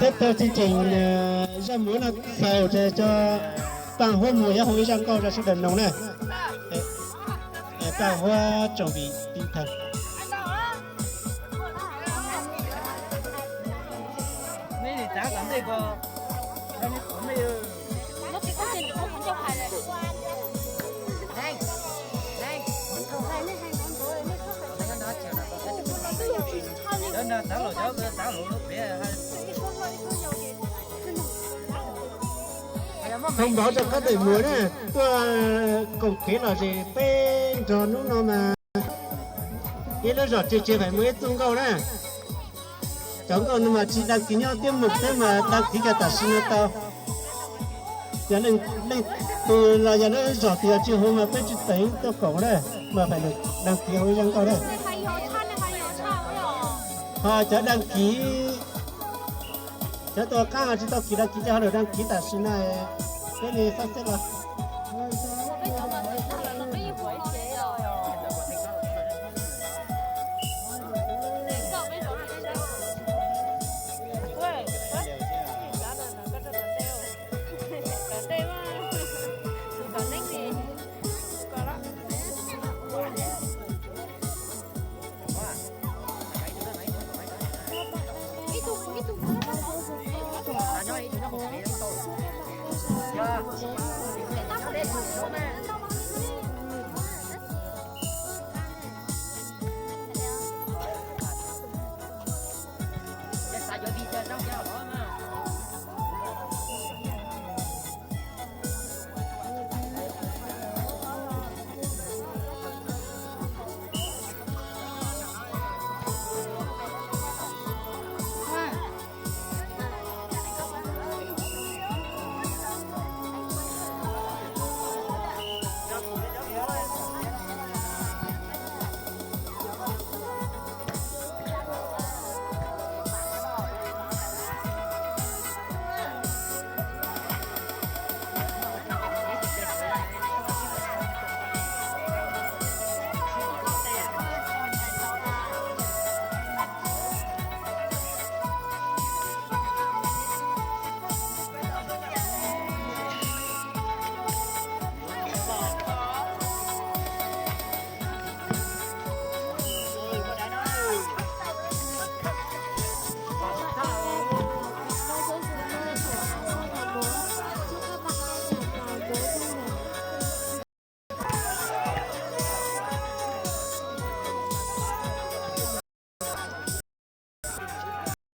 Teb tag txij tseem zaj muag no xaus ces cov paj huab mus yuav hu ib zaj nkauj rau sawv daws mloog na. Paj huab tsoom vim ti tag. Thông báo rau các đẩy múa na, tuaj koom kev lom zem peb nrog hnub no mas ib lub zos tse tse faim muaj ib txoj nkauj na. Cov nkauj no mas tsis đăng ký nyob tiab mus peb mas đăng ký kiag tam sim no tau. Yog leej twg los yog lub zos twg yog tsis hu mas peb tsis teev tuaj koom na, mas faim đăng ký hu ib zaj nkauj na. Ho cov đăng ký, cov tuaj qab ho tsis tau kis đăng ký ces ho lawm đăng ký tam sim no, peb li xab xeb los.